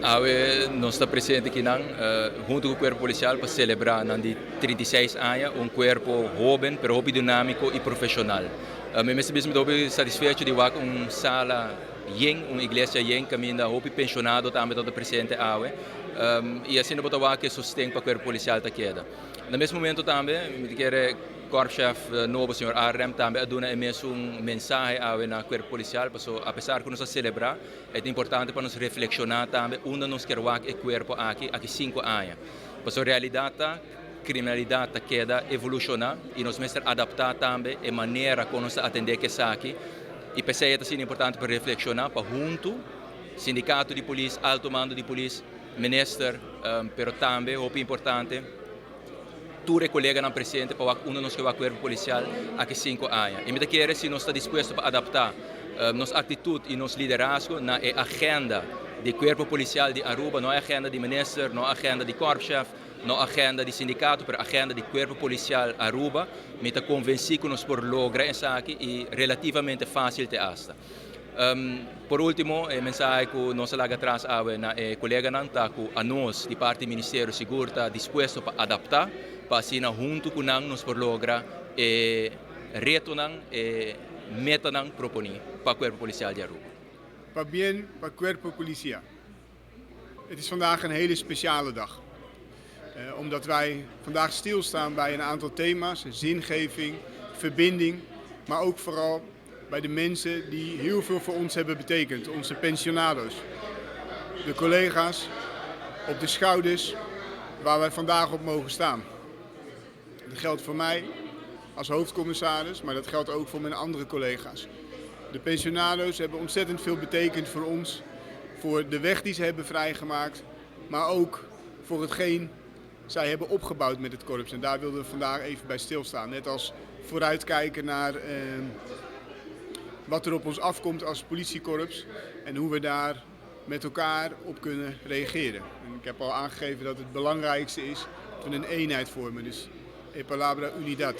Awe nos ta presente akinan hunto cu Cuerpo Policial pa celebra nan di 36 aña, un cuerpo hoben pero hopi dinamico y profesional. Mi mester bisa mi ta hopi satisfecho di wak un sala yen, un iglesia yen caminda hopi pensionado tambe ta presente awe y asina bo ta wak e sosten pa Cuerpo Policial ta keda. Na mes momento tambe mi ta kere Korpschef nobo señor Arnhem tambe a duna e mesun mensahe awe na Cuerpo Policial paso apesar cu nos a celebra, E ta importante pa nos reflekshoná tambe unda nos kier wak e kuerpo aki aki 5 aña. Pasobra realidat ta, kriminalidat ta keda evolushoná i nos mester adaptá tambe e manera kon nos ta atendé ku esaki. I p'esei ta asina importante pa reflekshoná pa huntu, sindikato di polis, alto mando di polis, minister, pero tambe hopi importante, tur e koleganan presente pa wak unda nos ke wak kuerpo polisial aki 5 aña. I mi ta kere si nos ta dispuesto pa adaptá nos aktitut i nos liderazgo na e agenda di kuerpo polisial di Aruba, no e agenda di minister, no agenda di korpschef, no agenda di sindikato, pero agenda di kuerpo polisial Aruba, mi ta konvensí ku nos por logra esaki i relativamente fásil te hasta. Por último, e mensahe ku nos a laga atras awe na e koleganan ta ku anos di parti Ministerio sigur ta dispuesto pa adaptá, pa asina huntu ku nan nos por logra e retonan, e metanan proponí pa Kuerpo Polisial di Aruba. Pabien pa Cuerpo Policial. Het is vandaag een hele speciale dag. Omdat wij vandaag stilstaan bij een aantal thema's: zingeving, verbinding, maar ook vooral bij de mensen die heel veel voor ons hebben betekend, onze pensionados. De collega's op de schouders waar wij vandaag op mogen staan. Dat geldt voor mij als hoofdcommissaris, maar dat geldt ook voor mijn andere collega's. De pensionado's hebben ontzettend veel betekend voor ons, voor de weg die ze hebben vrijgemaakt, maar ook voor hetgeen zij hebben opgebouwd met het korps. En daar wilden we vandaag even bij stilstaan. Net als vooruitkijken naar wat er op ons afkomt als politiekorps en hoe we daar met elkaar op kunnen reageren. En ik heb al aangegeven dat het belangrijkste is dat we een eenheid vormen. Dus e palabra unidad.